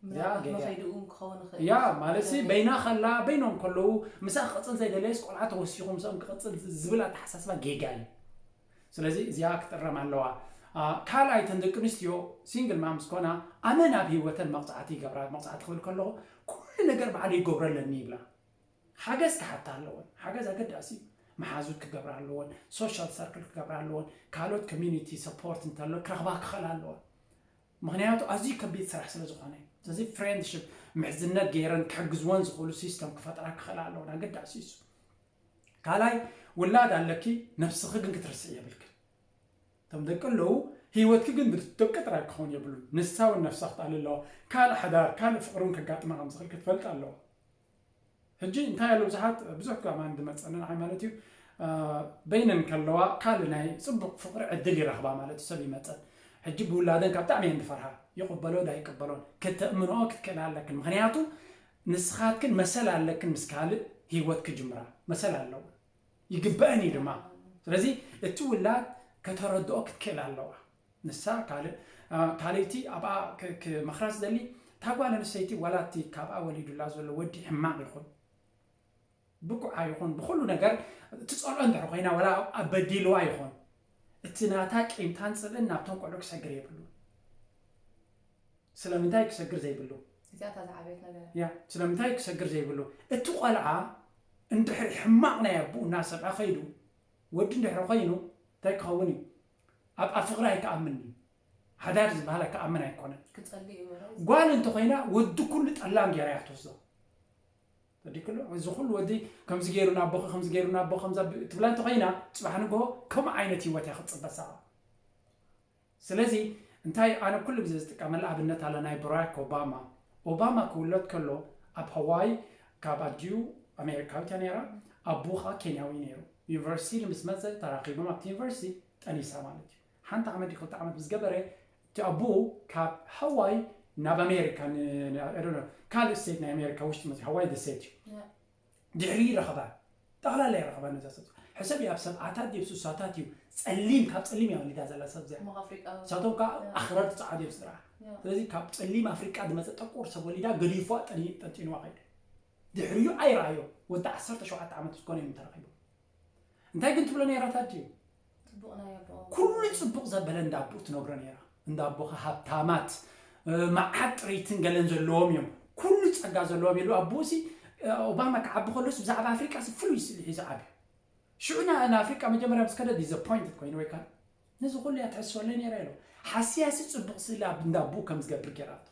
ምናልባት መኸይድኡ ክኸውን ይኽእል ያ ማለት በይና ከላ በይኖም ከለዉ ምስኣ ክቕፅል ዘይደለየስ ቆልዓ ተወሲኹ ምስኦም ክቕፅል ዝብል ኣተሓሳስባ ጌጋ እዩ ስለዚ እዚኣ ክትእረም ኣለዋ ካልኣይ ተን ደቂ ኣንስትዮ ሲንግል ማምስ ኮና ኣመን ኣብ ህይወተን መቕፃዕቲ ይገብራ መቕፃዕቲ ክብል ከለኹ ኩሉ ነገር ባዕሉ ይገብረለኒ ይብላ ሓገዝ ክሓታ ኣለወን ሓገዝ ኣገዳሲ እዩ መሓዙት ክገብራ ኣለወን social circle ክገብራ ኣለወን ካልኦት community support እንተሎ ክረኽባ ክኽእላ ኣለወን ምኽንያቱ ኣዝዩ ከቢድ ስራሕ ስለ ዝኾነ ስለዚ friendship ምሕዝነት ገይረን ክሕግዝወን ዝኽእሉ system ክፈጥራ ክኽእላ ኣለወን ኣገዳሲ እዩ ካልኣይ ውላድ ኣለኪ ነብስኺ ግን ክትርስዒ የብልክን እቶም ደቂ ኣለዉ ህይወትኪ ግን ብደቂ ጥራይ ክኸውን የብሉን ንሳ እውን ነብሳ ክትኣሊ ኣለዋ ካልእ ሓዳር ካልእ ፍቕሪ እውን ከጋጥማ ከም ዝኽእል ክትፈልጥ ኣለዋ ሕጂ እንታይ ኣሎ ብዙሓት ብዙሕ ከማን ዝመፀኒ ንዓይ ማለት እዩ በይነን ከለዋ ካልእ ናይ ፅቡቕ ፍቕሪ ዕድል ይረኽባ ማለት እዩ ሰብ ይመፀን ሕጂ ብውላደን ካብ ብጣዕሚ እየን ዝፈርሃ ይቕበሎ ዳ ይቅበሎን ከተእምንኦ ክትክእላ ኣለክን ምክንያቱ ንስኻትክን መሰል ኣለክን ምስ ካልእ ህይወት ክጅምራ መሰል ኣለዎ ይግበአን እዩ ድማ ስለዚ እቲ ውላድ ከተረድኦ ክትክእል ኣለዋ ንሳ ካልእ ካልእቲ ኣብኣ ክመኽራ ዝደሊ እታ ጓል ኣንስተይቲ ዋላ እቲ ካብኣ ወሊዱላ ዘሎ ወዲ ሕማቕ ይኹን ብቁዓ ይኹን ብኩሉ ነገር ትፀልኦ እንድሕር ኮይና ዋላ ኣብ በዲልዋ ይኹን እቲ ናታ ቂምታን ፅልእን ናብቶም ቆልዑ ክሰግር የብሉ ስለምንታይ ክሰግር ዘይብሉ እዚኣታ ዝዓበየት ነገር ያ ስለምንታይ ክሰግር ዘይብሉ እቲ ቆልዓ እንድሕር ሕማቕ ናይ ኣቦኡ እናሰምዐ ከይዱ ወዲ እንድሕር ኮይኑ እንታይ ክኸውን እዩ ኣብኣ ፍቕሪ ኣይከኣምን እዩ ሓዳር ዝበሃል ክኣምን ኣይኮነን። ክጸልእ እዩ። ጓል እንተኾይና ወዲ ኩሉ ጠላም ገይራ እያ ክትወስዶ። ተዲክሎ እዚ ኩሉ ወዲ ከምዚ ገይሩ ናቦኸ ከምዚ ገይሩ ናቦ ከምዛ ትብላ እንተኾይና፣ ፅባሕ ንግሆ ከምኡ ዓይነት ህይወት እያ ክትፅበ ሳባ። ስለዚ እንታይ ኣነ ኩሉ ግዜ ዝጥቀመላ ኣብነት ኣለ ናይ ብራክ ኦባማ። ኦባማ ክውለድ ከሎ ኣብ ሃዋይ ካብ ኣዲኡ ኣሜሪካዊት እያ ነይራ፣ ኣቦኡ ከዓ ኬንያዊ ነይሩ። ዩኒቨርሲቲ ምስ መፀ ተራኺቦም ኣብቲ ዩኒቨርሲቲ ጠኒሳ ማለት እዩ። ሓንቲ ዓመት ክልተ ዓመት ምስ ገበረ እቲ ኣቦኡ ካብ ሃዋይ ናብ ኣሜሪካ ካልእ ስቴት ናይ ኣሜሪካ ውሽጢ መ ሃዋይ ደሴት እዩ። ድሕሪ ይረኸባ ጠቕላላ ይረኸባ ነዛ ሰብ ሕሰብ ኣብ ሰብኣታት ድብ ሱሳታት እዩ። ፀሊም ካብ ፀሊም እያ ወሊዳ ዘላ ሰብ እዚኣ። ንሳቶም ከዓ ኣኽረርቲ ፀዓዱ እዮም ስድራ። ስለዚ ካብ ፀሊም ኣፍሪቃ ዝመፀ ጠቁር ሰብ ወሊዳ ገዲፏ ጠንጢንዋ ከይዱ። ድሕሪኡ ኣይረኣዮ። ወዲ ዓሰርተ ሸውዓተ ዓመት ዝኾነ እዮም ተረኺቦም። እንታይ ግን ትብሎ ነይራ ታዲ? ኩሉ ፅቡቕ ዘበለ እንዳቦ ትነግሮ ነይራ። እንዳቦኸ ሃብታማት መዓት ጥሪትን ገለን ዘለዎም እዮም። ኩሉ ፀጋ ዘለዎም የሉ ኣቦሲ ኦባማ ክዓቢ ከሎስ ብዛዕባ ኣፍሪቃ ፍሉይ ስሊ ሒዙ ዓብዩ። ሽዑ ንኣፍሪቃ መጀመርያ ምስ ከደ ዲዘፖይንትድ ኮይኑ ወይ ከዓ ነዚ ኩሉ እያ ትሕስበለይ ነይራ ኢሎ። ሓስያሲ ፅቡቕ ስእሊ ኣብ እንዳቦ ከም ዝገብር ገይራቶ።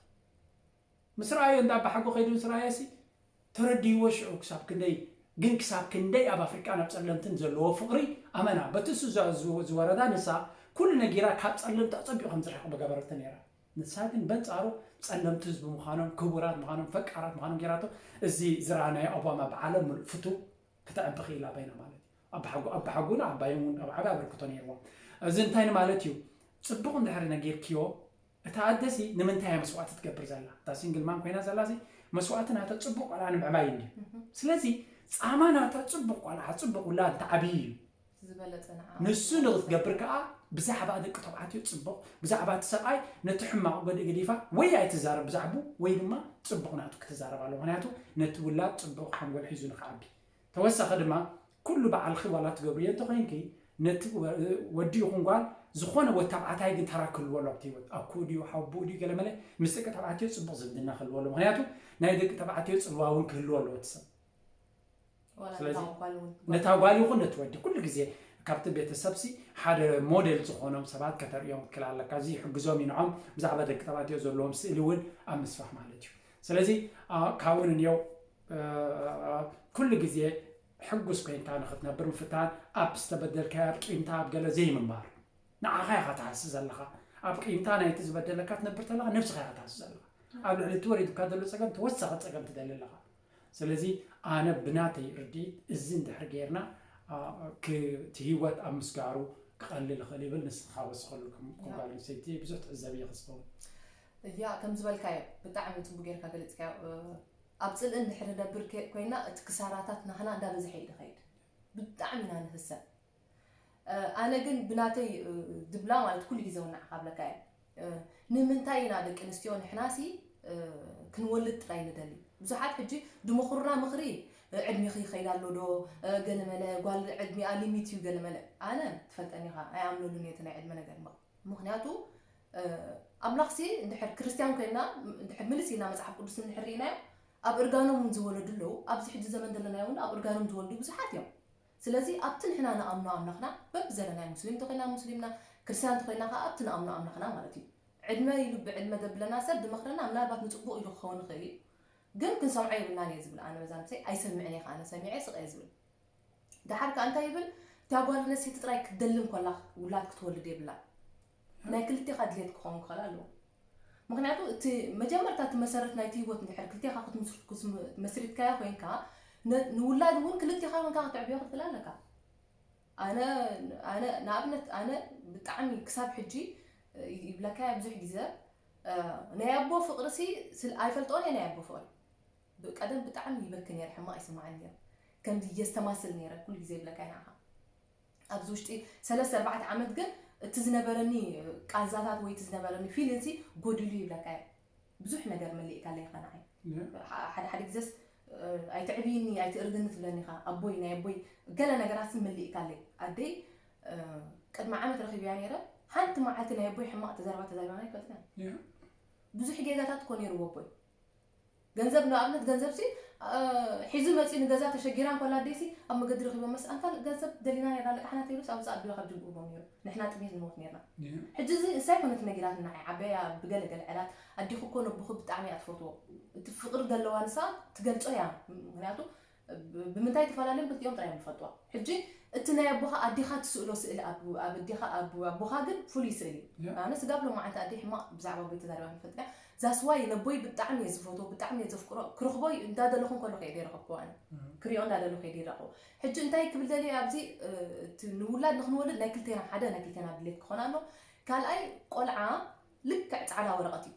ምስ ረኣዮ እንዳ ኣባሓጎ ከይዱ ምስ ረኣዮ ሲ ተረዲዎ ሽዑ ክሳብ ክንደይ ግን ክሳብ ክንደይ ኣብ ኣፍሪቃን ኣብ ጸለምትን ዘለዎ ፍቕሪ ኣመና በቲ እሱ ዝወረዳ ንሳ ኩሉ ነጊራ ካብ ጸለምቲ ኣጸቢቑ ከም ዝረሕቕ በገበረቶ ነይራ። ንሳ ግን በንጻሩ ጸለምቲ ህዝቢ ምዃኖም ክቡራት ምዃኖም ፈቃራት ምዃኖም ገይራቶ። እዚ ዝረኣናዮ ኣቧማ ብዓለም ምሉእ ፍቱ ክተዕቢ ክኢላ በይና ማለት እዩ። ኣባሓጎ ኣባሓጎን ኣባዮም እውን ኣብ ዓቢ ኣበርክቶ ነይርዎም። እዚ እንታይ ንማለት እዩ? ጽቡቕ እንድሕሪ ነጊርክዮ እታ ኣደሲ ንምንታይ እያ መስዋእቲ ትገብር ዘላ? እታ ሲንግል ማም ኮይና ዘላሲ መስዋእቲ ናታ ጽቡቕ ቆልዓ ንምዕባይ እንድዩ። ስለዚ ጻማ ናታ ጽቡቕ ቆልዓ ጽቡቕ ውላድ እንተ ዓብዪ እዩ። ዝበለጸ ንዓ ንሱ ንክትገብር ከዓ ብዛዕባ ደቂ ተባዕትዮ ጽቡቕ ብዛዕባ እቲ ሰብኣይ ነቲ ሕማቕ ገዲእ ገዲፋ ወይ ኣይትዛረብ ብዛዕቡ ወይ ድማ ጽቡቕ ናቱ ክትዛረብ ኣለዎ። ምክንያቱ ነቲ ውላድ ጽቡቕ ሓንጎል ሒዙ ንክዓቢ ተወሳኺ ድማ ኩሉ በዓልኺ ዋላ ትገብርዮ እንተኮይንኪ ነቲ ወዲ ይኹን ጓል ዝኾነ ወታብዓታይ ግን ተራ ክህልዎ ኣሎ ኣብቲ ህይወት ኣኩኡ ድዩ ሓቡኡ ድዩ ገለመለ ምስ ደቂ ተባዕትዮ ፅቡቕ ዝምድና ክህልዎ ኣሎ ምክንያቱ ናይ ደቂ ተባዕትዮ ፅልዋ እውን ክህልዎ ኣለዎ እቲ ሰብ ስለዚ ነታ ጓል ይኹን ነቲ ወዲ ኩሉ ግዜ ካብቲ ቤተሰብሲ ሓደ ሞዴል ዝኾኖም ሰባት ከተርእዮም ክትክል ኣለካ እዚ ይሕግዞም እዩ ንዖም ብዛዕባ ደቂ ተባዕትዮ ዘለዎም ስእሊ እውን ኣብ ምስፋሕ ማለት እዩ ስለዚ ካብኡ ንንየው ኩሉ ግዜ ሕጉስ ኮይንካ ንክትነብር ምፍታን ኣብ ዝተበደልካዮ ኣብ ቂምታ ኣብ ገለ ዘይምንባር ንዓኻ ኢኻ ትሃሲ ዘለኻ ኣብ ቂምታ ናይቲ ዝበደለካ ትነብር ተለኻ ነብስኻ ኢኻ ትሃሲ ዘለኻ ኣብ ልዕሊ እቲ ወሪዱካ ዘሎ ፀገም ተወሳኺ ፀገም ትደሊ ኣለኻ ስለዚ ኣነ ብናተይ ርድኢት እዚ እንድሕር ገይርና እቲ ህይወት ኣብ ምስጋሩ ክቐልል ይኽእል ይብል ንስኻ ወስኸሉ ከም ጓል ኣንስተይቲ ብዙሕ ትዕዘብ እየ ክኸውን እያ ከም ዝበልካዮ ብጣዕሚ ፅቡቅ ጌርካ ገለፅካዮ ኣብ ፅልኢ እንድሕር ነብር ኮይና እቲ ክሳራታት ናህና እንዳበዝሐ እዩ ዝኸይድ ብጣዕሚ ኢና ንህሰብ ኣነ ግን ብናተይ ድብላ ማለት ኩሉ ግዜ እውን ንዓኻ ብለካ እየ ንምንታይ ኢና ደቂ ኣንስትዮ ንሕናሲ ክንወልድ ጥራይ ንደሊ ብዙሓት ሕጂ ድመኽሩና ምኽሪ ዕድሜኺ ይኸይድ ኣሎ ዶ ገለመለ ጓል ዕድሚኣ ሊሚት እዩ ገለመለ ኣነ ትፈልጠኒ ኢኻ ኣይኣምነሉን እየ እቲ ናይ ዕድመ ነገር ምኽንያቱ ኣምላኽሲ እንድሕር ክርስትያን ኮይና እንድሕር ምልስ ኢልና መፅሓፍ ቅዱስ እንድሕር ርኢናዮ ኣብ እርጋኖም እውን ዝወለዱ ኣለዉ ኣብዚ ሕጂ ዘመን ዘለናዮ እውን ኣብ እርጋኖም ዝወልዱ ብዙሓት እዮም ስለዚ ኣብቲ ንሕና ንኣምኖ ኣምላኽና በብዘለናዮ ሙስሊም እንተኮይና ሙስሊምና ክርስትያን እንተኮይና ከዓ ኣብቲ ንኣምኖ ኣምላኽና ማለት እዩ ዕድመ ኢሉ ብዕድመ ዘብለና ሰብ ዝመኽረና ምናልባት ንፅቡቅ ኢሉ ክኸውን ይኽእል እዩ ግን ክንሰምዖ የብልናን እየ ዝብል ኣነ በዛ ምሰይ ኣይሰምዕን እየ ከዓ ኣነ ሰሚዐ ስቀ እየ ዝብል ደሓር ከዓ እንታይ ይብል እታ ጓል ኣነስተይቲ ጥራይ ክትደሊ እንኮላ ውላድ ክትወልድ የብላን ናይ ክልቴኻ ድሌት ክኸውን ክኸል ኣለዎ ምክንያቱ እቲ መጀመርታ እቲ መሰረት ናይቲ ህይወት እንድሕር ክልቴኻ ክትመስርትካዮ ኮይንካ ንውላድ እውን ክልቴኻ ኮይንካ ክትዕብዮ ክትክእል ኣለካ ኣነ ኣነ ንኣብነት ኣነ ብጣዕሚ ክሳብ ሕጂ ይብለካ ብዙሕ ግዜ ናይ ኣቦ ፍቅርሲ ኣይፈልጦን እየ ናይ ኣቦ ፍቅሪ ብቀደም ብጣዕሚ ይበኪ ነይረ ሕማቕ ይስማዓኒ ነይሩ ከምዚ የስተማስል ነይረ ኩሉ ግዜ ይብለካ ንዓኻ ኣብዚ ውሽጢ ሰለስተ ኣርባዕተ ዓመት ግን እቲ ዝነበረኒ ቃንዛታት ወይ እቲ ዝነበረኒ ፊሊንሲ ጎዲሉ ይብለካ እየ ብዙሕ ነገር መሊእካለይ ኢኻ ንዓይ ሓደ ሓደ ግዘስ ኣይትዕብይኒ ኣይትእርግኒ ትብለኒ ኢኻ ኣቦይ ናይ ኣቦይ ገለ ነገራት መሊእካለይ ኣደይ ቅድሚ ዓመት ረኺብያ ነይረ ሓንቲ መዓልቲ ናይ ኣቦይ ሕማቕ ተዛርባ ተዛርባ ናይ ፈልጥና ብዙሕ ጌጋታት እኮ ነይርዎ ኣቦይ ገንዘብ ንኣብነት ገንዘብ ሲ እ፣ ሒዙ መፂኡ ንገዛ ተሸጊራ እንኮላ ኣዴሲ ኣብ መገዲ ረኺቦም መስ ኣንታ ገንዘብ ደሊና ነርና ለቃሕና ተይሉስ ኣብ ፃ ኣቢሉ ካብ ጅምኡ ቦም ነይሩ። ንሕና ጥሜት ንሞት ነርና። ሕጂ እዚ እሳ ይኮነት ነጊራትና ዓበያ ብገለገለ ዕላት ኣዲኹ እኮ ነቦኹ ብጣዕሚ እያ ትፈትዎ። እቲ ፍቅሪ ዘለዋ ንሳ ትገልጾ እያ። ምክንያቱ ብ- ብምንታይ ተፈላለዮም ክልቲኦም ጥራይ እዮም ዝፈልጥዋ። ሕጂ እቲ ናይ ኣቦኻ ኣዴኻ ትስእሎ ስእሊ ኣብ ኣብ ኣዴኻ ኣብ ኣቦኻ ግን ፍሉይ ስእሊ እዩ። ኣነ ስጋብ ሎማዓንቲ ኣደይ ሕማቕ ብዛዕባ ኣቦይ ተዛሪባ ንፈልጥ እያ። ዛስዋይ ነቦይ ብጣዕሚ እየ ዝፈትዎ፣ ብጣዕሚ እየ ዘፍቅሮ። ክረኽቦይ እንዳደለኹ እንከሎ ከይደ ይረኸብኩ ኣነ ክሪኦ እንዳደለኹ ከይደ ይረኸቡ። ሕጂ እንታይ ክብል ደልየ ኣብዚ እ፣ እቲ ንውላድ ንክንወልድ ናይ ክልቴና ሓደ ናይ ክልቴና ድሌት ክኾን ኣሎ። ካልኣይ ቆልዓ ልክዕ ፃዕዳ ወረቐት እዩ።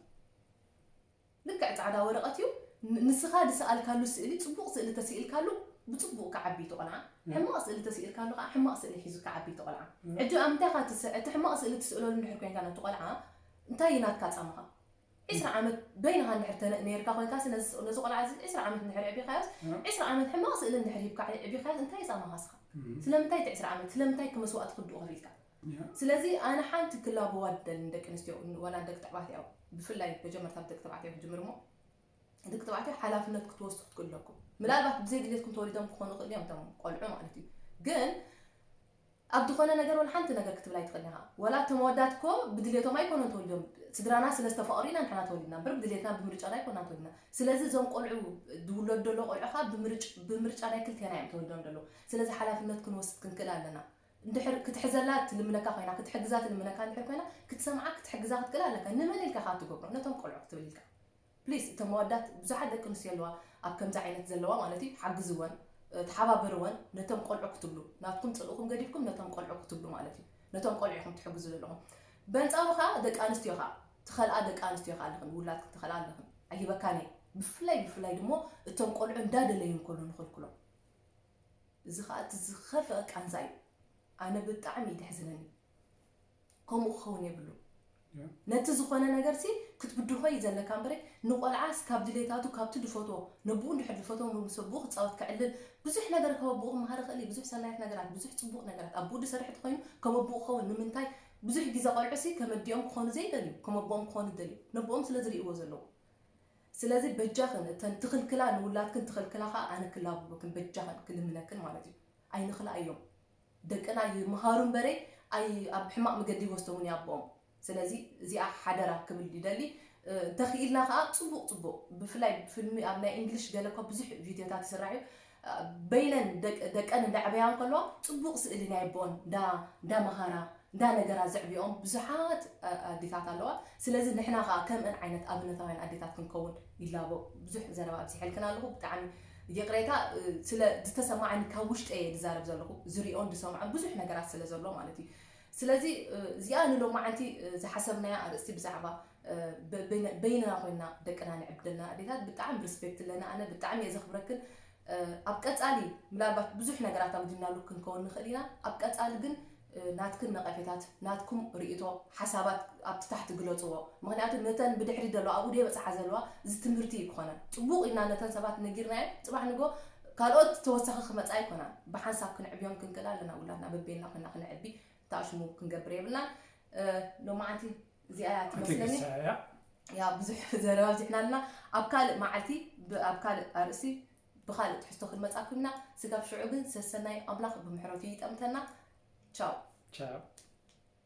ልክዕ ፃዕዳ ወረቐት እዩ። ን- ንስኻ ዝሰኣልካሉ ስእሊ ፅቡቕ ስእሊ ተስኢልካሉ ብፅቡቕ ክዓቢ እቲ ቆልዓ፣ ሕማቕ ስእሊ ተስኢልካሉ ከዓ ሕማቕ ስእሊ ሒዙ ክዓቢ እቲ ቆልዓ። ሕጂ ኣብ ምንታይ ካ ትስእ እቲ ሕማቕ ስእሊ ትስእለሉ እንድሕር ኮይንካ ነቲ ቆልዓ እንታይ እዩ ናትካ ፃማኻ? ዕስራ ዓመት በይንኻ እንድሕር ተነ- ነይርካ ኮይንካ ሲ ነዚ ነዚ ቆልዓ እዚ ዕስራ ዓመት እንድሕር ዕቢኻዮስ ዕስራ ዓመት ሕማቕ ስእሊ እንድሕር ሂብካ ዕቢኻዮስ እንታይ ፃማኻ ስኻ? ስለምንታይ እቲ ዕስራ ዓመት ስለምንታይ ክመስዋእቲ ክድኡ ከፊልካ? ስለዚ ኣነ ሓንቲ ክላበዋ ደልን ደቂ ኣንስትዮ ዋላ ደቂ ተባዕትዮ ብፍላይ መጀመርታ ደቂ ተባዕትዮ ክጅምር እሞ ደቂ ተባዕትዮ ሓላፍነት ክትወስዱ ክትክእሉ ኣለኩም። ምናልባት ብዘይ ድሌትኩም ተወሊዶም ክኾኑ ይኽእሉ እዮም እቶም ቆልዑ ማለት እዩ። ግን ኣብ ዝኾነ ነገር ወላ ሓንቲ ነገር ክትብል ኣይትኽእልን ኢኻ። ወላ እቶም ኣወዳት እኮ ብድሌቶም ኣይኮኑን ተወሊዶም። ስድራና ስለ ዝተፋቐሩ ኢና ንሕና ተወሊድና እምበር ብድሌትና ብምርጫና ኣይኮና ተወሊድና። ስለዚ እዞም ቆልዑ ዝውለዱ ዘሎ ቆልዑ ኸዓ ብምርጭ- ብምርጫ ናይ ክልቴና እዮም ተወሊዶም ዘለዉ። ስለዚ ሓላፍነት ክንወስድ ክንክእል ኣለና። እንድሕር ክትሕዘላ ትልምነካ ኮይና ክትሕግዛ ትልምነካ እንድሕር ኮይና ክትሰምዓ ክትሕግዛ ክትክእል ኣለካ። ንመን ኢልካ ኸዓ ትገብሮ ነቶም ቆልዑ ክትብል ኢልካ ፕሊስ እቶም ኣወዳት ብዙሓት ደቂ ኣንስትዮ ኣለዋ ኣብ ከምዚ ዓይነት ዘለዋ ማለት እዩ ሓግዝወን ተሓባበርወን ነቶም ቆልዑ ክትብሉ ናትኩም ፅልእኹም ገዲፍኩም ነቶም ቆልዑ ክትብሉ ማለት እዩ ነቶም ቆልዑ ኢኹም ትሕግዙ ዘለኹም በንፃሩ ከዓ ደቂ ኣንስትዮ ከዓ ትኸልኣ ደቂ ኣንስትዮ ከዓ ኣለኽን ውላድክን ትኸልኣ ኣለኽን ኣይበካን እየ ብፍላይ ብፍላይ ድሞ እቶም ቆልዑ እንዳደለዩ እንከሎ ንኽልክሎም እዚ ከዓ እቲ ዝኸፍአ ቃንዛ እዩ ኣነ ብጣዕሚ እዩ ደሕዝነኒ ከምኡ ክኸውን የብሉ ነቲ ዝኾነ ነገር ሲ ክትብድሆ እዩ ዘለካ እምበረ ንቆልዓ ስካብ ድሌታቱ ካብቲ ድፈትዎ ነብኡ እንድሕር ድፈትዎ ምስ ኣቦኡ ክፃወት ክዕልል ብዙሕ ነገር ካብ ኣቦኡ ክመሃር ይኽእል እዩ ብዙሕ ሰናያት ነገራት ብዙሕ ፅቡቕ ነገራት ኣቦኡ ድሰርሕ ተኾይኑ ከም ኣቦኡ ክኸውን ንምንታይ ብዙሕ ግዜ ቆልዑ ሲ ከም ኣዲኦም ክኾኑ ዘይደልዩ ከም ኣቦኦም ክኾኑ ይደልዩ ነብኦም ስለ ዝርእይዎ ዘለዉ ስለዚ በጃኽን እተን ትኽልክላ ንውላድክን ትኽልክላ ከዓ ኣነ ክላብወክን በጃኽን ክልምነክን ማለት እዩ ኣይንኽልኣዮም ደቅና ይምሃሩ እምበረ ኣይ ኣብ ሕማቕ መገዲ ይወስዶም እውን ኣቦኦም ስለዚ እዚኣ ሓደራ ክብል ይደሊ እንተኽኢልና ከዓ ፅቡቕ ፅቡቕ ብፍላይ ብፊልሚ ኣብ ናይ እንግሊሽ ገለ እኳ ብዙሕ ቪድዮታት ይስራሕ እዩ በይነን ደቀን እንዳዕበያ እንከለዋ ፅቡቕ ስእሊ ናይ ኣቦኦን እንዳመሃራ እንዳ ነገራ ዘዕብኦም ብዙሓት ኣዴታት ኣለዋ ስለዚ ንሕና ከዓ ከምእን ዓይነት ኣብነታውያን ኣዴታት ክንከውን ይላቦ ብዙሕ ዘረባ ኣብዚሐልክን ኣለኹ ብጣዕሚ ይቕሬታ ስለ ዝተሰማዓኒ ካብ ውሽጠ እየ ዝዛረብ ዘለኹ ዝሪኦን ዝሰምዖን ብዙሕ ነገራት ስለ ዘሎ ማለት እዩ ስለዚ እዚኣ ንሎማዓንቲ ዝሓሰብናያ ኣርእስቲ ብዛዕባ በይንና ኮይና ደቅና ንዕብደልና ኣዴታት ብጣዕሚ ሪስፔክት ኣለና ኣነ ብጣዕሚ እየ ዘኽብረክን ኣብ ቀፃሊ ምናልባት ብዙሕ ነገራት ኣውዲናሉ ክንከውን ንኽእል ኢና ኣብ ቀፃሊ ግን ናትክን ነቐፌታት ናትኩም ርእቶ ሓሳባት ኣብቲ ታሕቲ ግለፅዎ ምክንያቱ ነተን ብድሕሪ ዘለዋ ኣብኡ ደይ በፅሓ ዘለዋ እዚ ትምህርቲ እዩ ክኾነን ፅቡቕ ኢና ነተን ሰባት ነጊርናዮ ፅባሕ ንጎ ካልኦት ተወሳኺ ክመፃ ኣይኮናን ብሓንሳብ ክንዕብዮም ክንክእል ኣለና ውላድና በቤና ኮይና ክንዕቢ ተኣሽሙ ክንገብር የብልናን ሎማዓንቲ እዚኣ እያ ትመስለኒ ያ ብዙሕ ዘረባ ኣብዚሕና ኣለና ኣብ ካልእ መዓልቲ ኣብ ካልእ ኣርእሲ ብኻልእ ትሕዝቶ ክንመፃኩም ኢና ስጋብ ሽዑ ግን ሰሰናይ ኣምላኽ ብምሕረቱ ይጠምተና ቻው ቻው